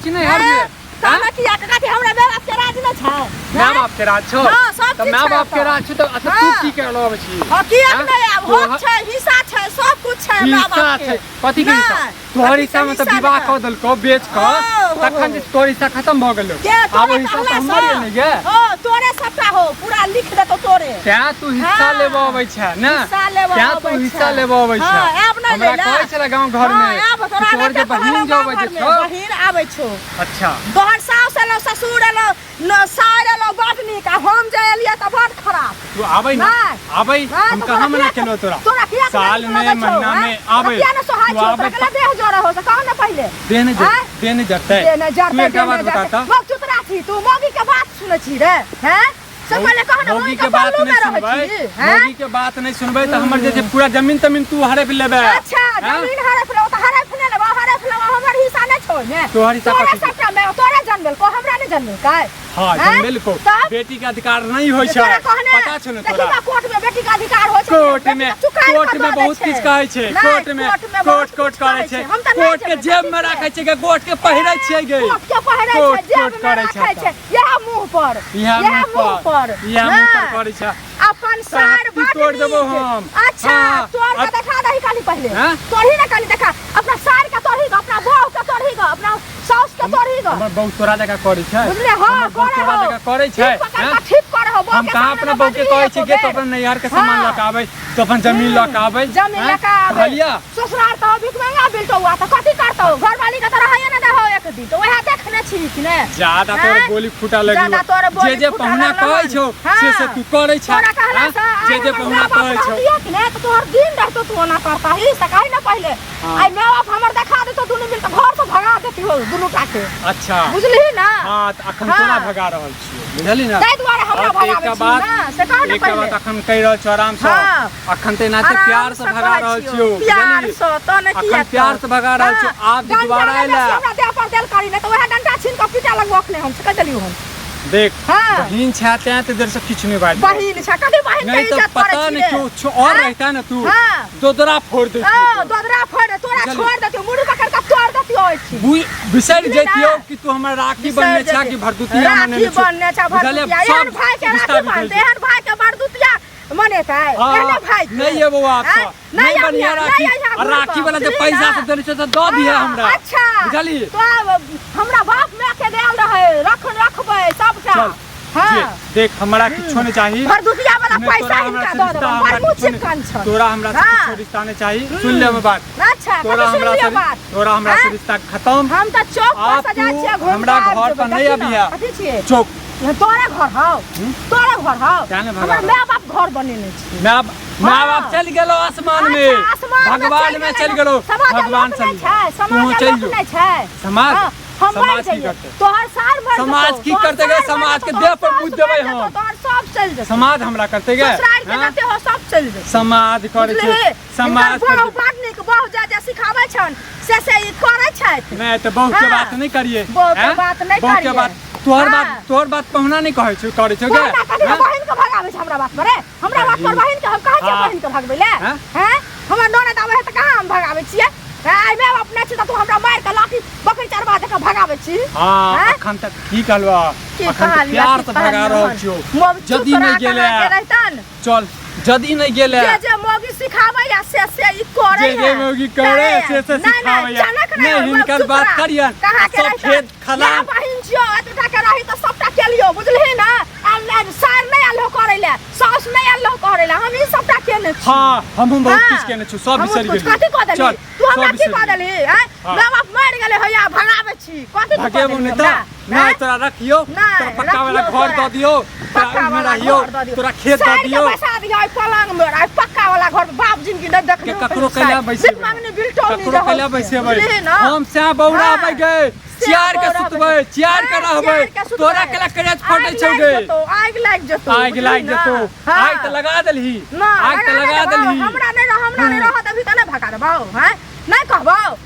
छी नैहर में? कहना किया कथी हमरा माय बाप के राज नहि छै? माय बाप के राज छौ? हाँ, सब तऽ चीज माय छै बाप के ओतऽ। राज छौ तऽ अच्छा तू हाँ। की करऽ अबै छी? हाँ, किया हाँ? नहि आब हक छै, हिस्सा छै, सब कुछ छै माय हिस्सा बाप छै के। कथी के हिस्सा? नहि, तोहर कथी हिस्सा में के तऽ विवाह हिस्सा? कऽ देलकौ बेच कऽ, ओ, हो, तखन हो। जे तोहर हिस्सा खतम भऽ गेलौ। के आब तोरे ओ हिस्सा तऽ कहला हमर सँ? ये ने गे। हो, तोरे सबटा हो, पूरा लिख देतौ तोरे। तैं तू हिस्सा हाँ। लेबऽ अबै छै ने? हिस्सा लेबऽ तैं तू अबै हिस्सा छै। लेबऽ अबै छै। हाँ, आब नहि हमरा लैला। कहै छलै गाँव घर हाँ, में आब कि तोरा तोहर जे नहि बहिन कहलौ जे अबै गाँव छै घरमे, छौ। बहिन आबै छौ। अच्छा। तोहर साउस एलौ, ससुर एलौ, न सार एलौ बड नीक, आ हम जे एलियै तऽ बड खराब। तू आबै ने, नहि। आबै। नहि, हम तऽ कहाँ तोरा मना किया- केलौ तोरा? तोरा किया साल नहि में लगै छौ, महीना आँय? में तोरा आबै। किया नहि सोहाइ तू छौ? आबै। तोरा केना देह जरै हो से कह ने पहिले। देह नहि जर, आँय? देह नहि जरतै। देह नहि तू जरतै, एकटा देह बात नहि बता जरतै। तऽ। मौग चुतरा छी तू, मौगी के बात सुनै छी रे, हैं? से पहिले कह ने, मौगी मौगी के के बात पल्लू नहि में रहै सुनबै, छी, हैं? मौगी के बात नहि सुनबै तऽ हमर जे छै पूरा जमीन तमीन तू हड़प लेबै। अच्छा, हैं? जमीन हड़प लेबो तऽ हड़प नहि लेबो, हड़प लेबो, हमर हिस्सा नहि छौ ओहिमे। तोहर हिस्सा तोरे कथी? सबटा में, तोरे जनमेलको, हमरा नहि जनमेलकै। हाँ, हैं? जनमेलको। तब? बेटी के अधिकार नहीं होइ छै। तोरा कहने पता छौ ने देखी तोरा? बा, कोर्ट में बेटी के अधिकार होइ छै। कोर्ट बेटी में, के चुकाएल कोर्ट कऽ में दऽ दै बहुत छै। किछु कहै छै। नहि, कोर्ट में कोर्ट में कोर्ट बहुत कोर्ट किछु करै कहै छै। छै। हम तऽ नहि कोर्ट के जेबै, जेब में कथी राखै छै गे, कोर्ट के पहिरै छियै गे। कोर्ट के पहिरै छै, कोर्ट जेब कोर्ट में करै छै राखै छै। इएह मुँह पर, इएह इएह मुँह पर। इएह मुँह पर नहि। करै छै। अपन सार हत्ती बड तोड़ देबो नीक। हम। अच्छा, हाँ, तोड़ के देखा दही खाली पहिले। हाँ? तोड़ही ने खाली देखा। अपना सार के तोड़ही ग, अपना बहू के तोड़ही ग, अपना साउस के तोड़ही ग। हमर बहू तोरा जकाँ करै छै। बुझले? हाँ, हमर बहू करे तोरा हो। जकाँ करै छै। ठीक पकड़ हाँ? के ठीक करे हो। बहू हम के कहाँ सामने अपना बहू के बजली कहै छियै एको कि तू बेर। अपन नैहर के सामान हाँ। लऽ के आबै, तू अपन जमीन लऽ के आबै। जमीन हाँ? लऽ के आबै। कहलियै? ससुराल तऽ भीख महंगा बिलटौआ तऽ कथी करतौ? घरवाली के तऽ रहैये ने देहो एक दिन, तऽ वएह देखने छी कि ने? ज्यादा तोर हैं? बोली फूटा लगलौ। ज्यादा तोर बोली जे जे फूटा पहुना लगलौ कहै हन। छौ से से हाँ। तू करै छे। तोरा कहला हैं? से आइ जे जे हमर पहुना माय बाप कहै छौ। रहतियै कि ने तऽ तोहर दिन रहतौ, तू ओना करतही से कही ने पहिले। हाँ। आइ माय बाप हमर देखा देतौ दुनू मिल तऽ घर से भगा देतियौ दुनू टा के। अच्छा। बुझलिही ना? हाँ, तऽ अखन हाँ। तोरा भगा रहल छियौ, बुझलही ना? ताहि दुआरे हमरा और भगाबै एकटा छी बात, ना, से कह ने एकटा पहिले। बात अखन कहि रहल छौ आराम से। हाँ। अखन तऽ एनाहिते आराम प्यार से से भगा कहै रहल छियौ, छियौ, प्यार बुझलही? से तऽ ने अखन किया प्यार से भगा रहल छियौ, हाँ, आब जे डंटा दोबारा नहि अयला। बेसी हमरा देह पर देल करी, नहि तऽ वएह डंटा छीन कऽ पीटा लगबो अखने हम, से कहि देलियौ हम। देख, हाँ। बहिन छै तें तऽ देर से किछु नहि बाजि। बहिन छै, कथी बहिन के नहीं तो इज्जत करै पता छी नहीं रे? क्यों छो और हाँ? रहता ना तू, हाँ। दोदरा फोड़ देती। हाँ, दोदरा फोड़ दे, तोरा बुझलियै? छोड़ देतियौ, मुड़ी पकड़ कऽ तोड़ देतियौ ओहिठाम। बिसरि बुझलियै ना? जैतियौ कि तू हमर राखी बिसरि बनने छा जैतियौ। कि भरदुतिया मनेने राखी छौ। बनने छा, बुझलियै? भरदुतिया। एहन सब भाई के रिश्ता राखी बिगड़ि बान्हतै, जेतै। एहन भाई के भरदुतिया मनेतै, हाँ, एहने भाई के। नहीं एबो आब आँय? तऽ। नहीं नहीं बनिया अबिहे, राखी। नहीं अइहे आ राखी वाला जे बुझलियै पैसा ना? सब देने छौ से दऽ दिहे हाँ, हमरा। अच्छा। बुझलियै? तो आब हमरा बाप माय के देल रहै, रख रखबै सबटा। चल, हाँ। जे, देख हमरा किछो नहीं चाही। भरदुतिया वाला नहि पैसा तोरा हमरा हिनका से दऽ रिश्ता देबै, हमरा बड़ मुँह किछो नहि- चिकन छौ। तोरा हमरा से हाँ। किछो रिश्ता नहीं चाही, सुन ले हमर बात। अच्छा, तोरा कथी हमरा सुनलियै से बात? तोरा हमरा से आँय? रिश्ता खत्म। हम तऽ चौक पर आब सजा तू छियै, घुमि हमरा कऽ आबि घर जेबै। पर नहि देखी ने, अबिहे। कथी छियै? चौक। तोरे घर हौ, तोरे घर हौ। तें ने भगा हमर रहल। माय बाप घर बनेने छै। माय माय बाप चलि गेलो आसमान में, अच्छा, आसमान में भगवान चलि में गेलै। चलि गेलो। समाज भगवान लोक चलि नहि छै, समाज तू चलि लोक जो। नहि छै। समाज? हाँ, हम समाज मरि की जइयै। करतै? तोहर सार मरि समाज जेतौ, की तोहर करतै गे? सार मरि समाज के जेतौ, देह पर तोहर कूद सास देबै मरि जेतौ, हम। तोहर सब चलि जेतौ। समाज हमरा करतै गे? ससुराल के हाँ? जते हो सब चलि जेतौ। समाज करै छै, बुझलिही? समाज हिनकर करै बहु छै। बड नीक, बहु जे जे सिखाबै छनि से से ई करै छथि। नहि तऽ बहु के हाँ। बात नहि करियै। बहु के हैं? बात नहि बहु के करियै। बात तोहर हाँ। बात, तोहर बात पहुना नहि कहै छौ, करै छौ गे? पहुना कथी? हैं? बहिन के भगाबै छै हमरा बात पर रे? हमरा बात पर बहिन के हम कहै छियै हाँ। बहिन के भगबै ले? हैं? हैं? हमर ननद आबै है तऽ कहाँ हम भगाबै छियै? हैं? आइ माय बाप नहि छै तऽ तू हमरा मारि के लाठी बकरी चरबा जकाँ भगाबै छी? हाँ, हैं? अखन तक की कहलबा? की अखन तक कहलियै, प्यार की से भगा कहलियै रहल हन? छियौ। मोग जदी चुप नहि रह, गेलै। कहाँ के रहितन? चल, जदी नहि गेलै। जे जे मौगी सिखाबै या से से ई करै जे जे है। मौगी करै से से नहि, नहि, सिखाबै या। जनक नहि, नहि, हिनकर चुप बात रह। करियन। कहाँ के सब रहितन? खेत खदान। इएह बहिन छियौ, एतबा के रही तऽ सबटा केलियौ, बुझलिही ने? आब नहि, सार नहि आयल हो करै लए, साउस नहि आयल हो करै लए, हम ई सबटा केने छी। हाँ, हमहूँ बहुत हाँ। किछु केने छी, सब हमहूँ बिसरि किछु। गेलियै। कथी कऽ देलही? चल, तू हमरा सब की बिसरि कऽ गेलियै। देलही, आँय? हाँ। माय बाप मरि गेलै हैया, भगाबै छी। कथी तू कऽ भगेबो देलही नहि हमरा? तऽ? नहि, आँय? तोरा रखियौ, नहि, तोरा पक्का वाला रखियौ घर तोरा। दऽ दियौ, तोरा पक्का ओहिमे वाला रहियौ, घर दऽ दियौ। तोरा खेत दऽ साइड के दियौ। बैसा दियौ एहि पलंग मे, एहि पक्का वाला घर मे बाप जिनगी नहि देखने के ककरो कैला बैसेबै? भीख मांगनी बिलटौनी ककरो रहल कैला छै, बैसेबै? बुझलिही ने? हम सएह बौराबै हाँ। गे, चेयर के बौराबै। सुतबै, चेयर के हाँ, रहबै। चेयर के सुतबै। तोरा केला करेज फटै आगि छौ लागि गे? जेतौ, आगि लागि जेतौ, आगि लागि बुझलिही ने? जेतौ। हाँ। आगि तऽ लगा देलही। ना, आगि तऽ लगा देबौ, देलही। हमरा नहि रह, हमरा नहि रहत अभी तऽ नहि भगा देबौ, हैं? नहि कहबौ,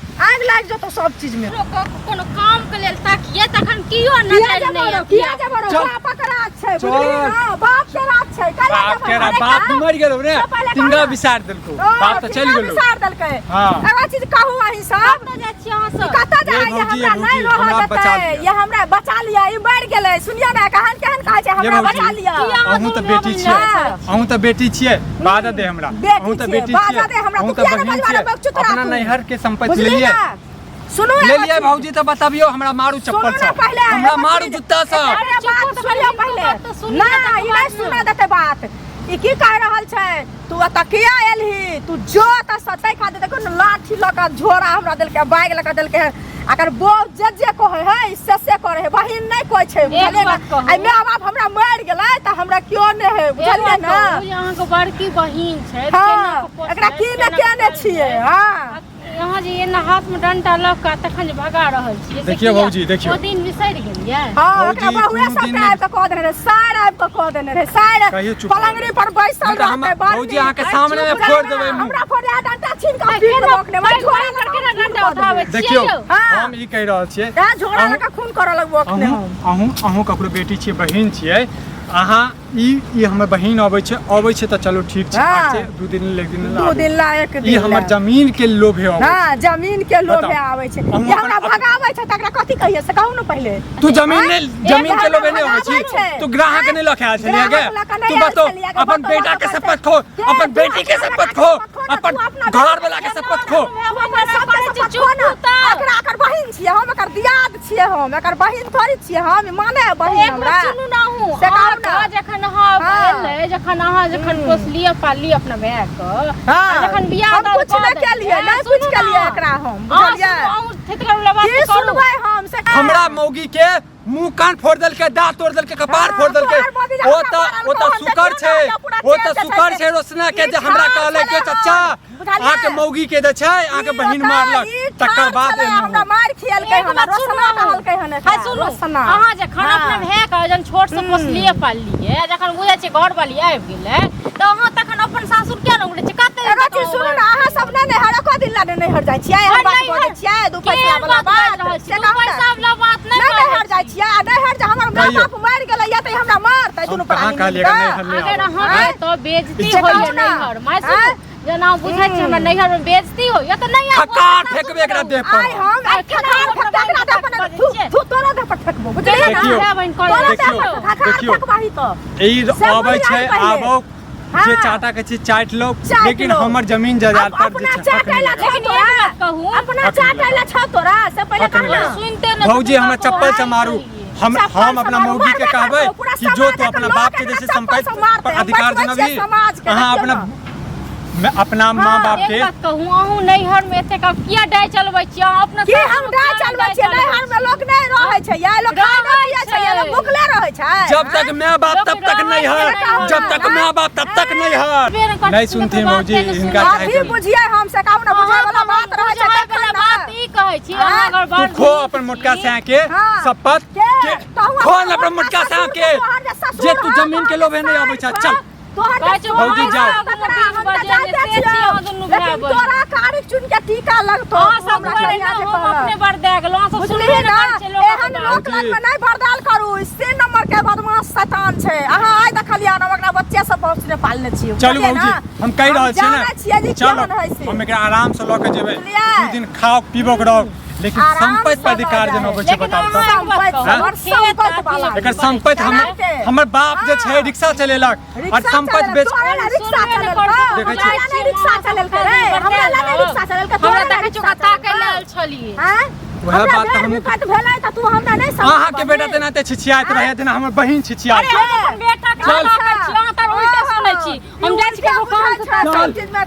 आगि लागि जेतौ सब चीज में। लोकक कोनो काम काम के लेल तकिए तखन कियो किया नजर जेबो नहि रो अतिया। किया जेबो रो चल। बापक राज छै चल। बुझली ना बाप के राज छै काहे बाप के जेबो रा अरे बाप का? मर गेलो रे तो पहिले तिनका कहना। बिसार देलको ओ, बाप तऽ चलि तिनका गेलो बिसार देलकै हाँ। एगो चीज कहू अहीं सब कतऽ जाइ छियै अहाँ सब कतऽ ये जाइ भौजी, हमरा ये नहि भौजी, रहऽ हमरा बचा देतै लिअ। ये हमरा बचा लिअ ई मरि गेलै सुनियौ ने केहन केहन कहै छै ये हमरा भौजी। बचा लिअ किया अहूँ तऽ दुनू बेटी भाय छियै बहिन अहूँ तऽ बेटी छियै बाजा दे हमरा बेटी अहूँ तऽ छियै, बेटी बाजा छियै दे हमरा, अहूँ तू तऽ किया ने बहिन बजबा छियै रे, बकचुतरा अपना तू। नैहर के संपत्ति बुझली लेलियै ना सुनू एगो लेलियै चीज। भौजी तऽ बतबियौ हमरा मारू सुनू चप्पल ने से पहिले हमरा एगो मारू चीज। जूता से अरे बात चुप सुनियौ तऽ पहिले बात तऽ सुनियौ ना तकर ई नहि बाद ने। सुना देतै बात ई की कहि रहल छै तू एतऽ किया एलही तू जो तऽ सतै खातिर देखो ने लाठी लऽ कऽ झोरा हमरा देलकै बैग लऽ कऽ देलकै अकर बौ जे जे कहै है से से करै है बहिन नहि कहै छै बुझलियै ने बात कहू। आइ माय बाप हमरा मरि गेलै तऽ हमरा केओ नहि है एक बुझलियै बात ने कहू जे अहाँके बड़की बहिन छै हँ केना कऽ पोसलथि, एकरा की ने केना केने कऽ छियै करलथि? हँ अहाँ जे एना हाथ में डंटा लऽ कऽ तखन जे भगा रहल छियै से देखियौ किया? भौजी, देखियौ। ओ दिन बिसरि गेलियै हँ ओकरा भौजी, बहुए कोनो सबटा दिन आबि कऽ कऽ देने रहै सार आबि कऽ कऽ देने रहै सार कहियो चुप पलंगड़ी पर बैसल नहि तऽ हम- रहतै बड़ भौजी, नीक। अहाँके सामने मे चुप फोड़ रहबै देबै ना, मुँह। हमरा फोड़ दे डंटा छीन कऽ पीट देबो अखने वही झोरा लऽ कऽ केना खून डंटा कऽ देबै। उठाबै छियै देखियौ यौ? हाँ। हम ई कहि रहल छियै यहाँ झोरा अहूँ- लऽ कऽ खून करऽ लगबो अखने अहूँ हम अहूँ अहूँ ककरो बेटी छियै बहिन छियै अहाँ ई ई हमर बहिन अबै छै अबै छै तऽ चलू ठीक छै हाँ। छै दू दिन एक दिन ला दू आबू। दिन ला एक ई दिन हमर ला। जमीन के लोभे अबै छै। हाँ जमीन के लोभे बताउ। आबै छै अहूँ ये हमरा अपन- भगाबै छै तकरा कथी कहिए से कहू ने पहिले तू जमीन नहीं जमीन के एक लोभे नहीं भगाबै अबै छी छै। तू ग्राहक नहीं लखे आयल छलियै गे ग्राहक लऽ कऽ नहि तू आयल बतो छलियै गे, अपन बतो बेटा लऽ के कऽ शपथ खो के, अपन तू बेटी के अपना शपथ बेटा खो के शपथ खो ना, अपन तू अपना घर बेटा वाला के के शपथ खो तू अपन सबके करै छी, शपथ खो ना। चुप तऽ। एकरा एकर बहिन छियै हम एकर दियाद छियै हम एकर बहिन थोड़ी छियै हम ई माने है बहिन एक हमरा बात सुनू ना अहूँ से कहू अहाँके ना। जखन अहाँ हाँ। एलै जखन अहाँ जखन पोसलियै पाललियै अपना माय के हाँ। आ जखन बियाह हम दान कुछ कऽ नहि देलियै, केलियै, नहि सुनू कुछ ना। केलियै एकरा हम, अहाँ बुझलियै? सुनू, अहूँ थेथगर वला बात की करू। सुनबै हम से हमरा मौगी के मुंह कान फोड़ देलकै दांत तोड़ देलकै कपार हाँ, फोड़ देलकै तोहर मौगी जे ओ हमरा तऽ मारल ओ तऽ कहन सुकर देखियौ छै ने, हमरा पूरा ओ चेन तऽ छै सुकर से। छै रोशना के ई जे हमरा ठाढ़ कहलै के छलै चचा हन, बुझलियै? अहाँके मौगी के जे छै अहाँके ई बहिन ओतऽ मारलक ई तकर ठाढ़ बाद छलै, एलहुँ हमरा मारि खियलकै एक हन बात सुनू रोशना अहूँ। कहलकै हन हाँ, एकरा, सुनू रोशना अहाँ जखन हाँ। अपना भाय के जहन छोट से पोसलिए पाललिए जखन बुझै छियै घर वाली आबि गेलै तऽ अहाँ तखन अपन सासुर किया ने उड़ै छियै कते दिन एगो तक चीज अहाँ सुनू उड़ै ने अहाँ सब नहि नैहर एको दिन ला नैहर जाइ छियै एहन छियै? बात बजै छियै दू केहन पैसा वाला बात बाजि रहल बात छी? से दू कहू ने पैसा वाला बात नहि नहि बाजै नैहर जाइ छी। छियै आ नैहर जे हमर माय कहियौ। बाप मरि गेलै या तऽ हमरा मारतै हम दुनू कहाँ प्राणी कहलियै मिल कऽ नैहर नहि अगर आबै। अहाँ आँय? तऽ बेइज्जती से होइए कहू ना। नैहर माय सुनू आँय? जेना बुझै छी हमरा नैहर में बेइज्जती होइए तऽ नहि आबू, खकार अपना फेकबै एकरा सासुर देह पर आइ हम आइ आइ खखार केना फेकबै एकरा देह पर बजै थू छियै? थू तोरा देह पर फेकबो बुझलियै ने देखियौ। भाय बहिन तोरा करै देह देखियौ, पर खखार देखियौ। फेकबाही तऽ ई से अबै बुझि छै जाइ पहिले। आबो जे हाँ। चाटा के चीज चाटि लो चाटि लेकिन लो। हमर जमीन जायदाद पर जे अपना छै हक चाटै नहि ला लागत। छौ लेकिन तोरा एक बात कहू अपना हक नहि चाटै ला छौ तोरा से पहिले हक कह नहि ना लागत। सुनते ने भौजी हमरा चप्पल से मारू हम चप्पल हम से अपना मारू, मौगी के मारबे कहबै करतौ, पूरा कि जो समाज तू अपना के बाप के लोक जैसे एकरा संपत्ति चप्पल से मारतै, पर हम अधिकार बचबै जनबी छियै समाज के, अहाँ देखियौ अपना ना। मैं अपना माँ हाँ, बाप एक के बात कहूँ अहूँ नैहर में एतेक आब किया डाय चलबै छियै अहाँ अपना की सासुर हम में डाय किया चलबै नहि छियै डाय नैहर में लोक नहि रहै छै या लोक खाय नहि पियै छै या लोक भुखले रहै छै जब तक मैं बाप लोक तब तक रहै नहीं छै, हर रहै जब तक छै। मैं बाप तब तक नहीं हर बेर कट- नहीं सुनथिन बात भौजी नहि सुनथिन। हिनका चाहे अभी के- बुझियै हम से कहू ने बुझै वाला बात रहै छै बुझाय तखन वाला ने बात ई कहै छी अहाँ आँय? अगर तू बड़ खो नीक अपन छी, मोटका सैं के हाँ। शपथ के के तहु खो अपन न अपन मोटका सैं के तोहर जे ससुर जे तू हौ, जमीन के तोहर लोभे नहीं जे आबै छ सास चल हौ, तोहर कहै जे छै, भौजी सोहर जाओ। हौ, तकरा बीच हम तऽ बजेने जानिते से छी छियौ। अहाँ दुनू भाय लेकिन बहिन। तोरा कारिक चुन के टीका लगतौ अहाँ तू सब हमरा दुआरे कहिया ने जे हम कहलक। अपने बड़ दए गेलहुँ अहाँ सब बुझलियै सुनबे ना नहि करै छियै लोकक एहन बात। लोक भौजी। लगमे नहि बर्दाल करू से नंबर के बदमाश शैतान छै अहाँ आइ देखलियै हम ओकरा बच्चे से पहुँचने पालने छियै चलू बुझलियै भौजी ना? हम कहि रहल छियै हम ने जानै छियै जे चलो केहन हइ से हम एकरा आराम से लऽ के जेबै बुझलियै? दू दिन खाओ पीबो के रहो लेकिन आराम संपत्ति से पर अधिकार लऽ जेना जाए। अबै छै लेकिन बताउ तऽ अहाँ एक बात संपत्ति कहू, हमर खेत संपत्ति अथी वाला। एकर संपत्ति हमर केना के? हमर बाप जे छै हाँ। रिक्शा चलेलक और रिक्शा संपत्ति चलेलक, बेच तोरा ला रिक्शा सुनबे नहि चलेलक, करै छै, देखै हमरा छियै। ला नहि रिक्शा चलेलकै रे, हमरा ला नहि रिक्शा चलेलकै, हमरा तोरा ला देखै छियौ रिक्शा कता के चलेलकै। लायल छलियै आँय? वएह हमरा बात तऽ भेड़ हमहूँ- विकट भेलै तऽ तू हमरा नहि समझबही। अहाँके बेटा तेनाते छिछियाइत रहै जेना हमर बहिन छिछियाइत अरे हम अपन बेटा के चल। ताकै छी अहाँ तऽ उल्टे सुनै छी हम जाइ छी ककरो काम बुझै छै, चल। सब चीजमे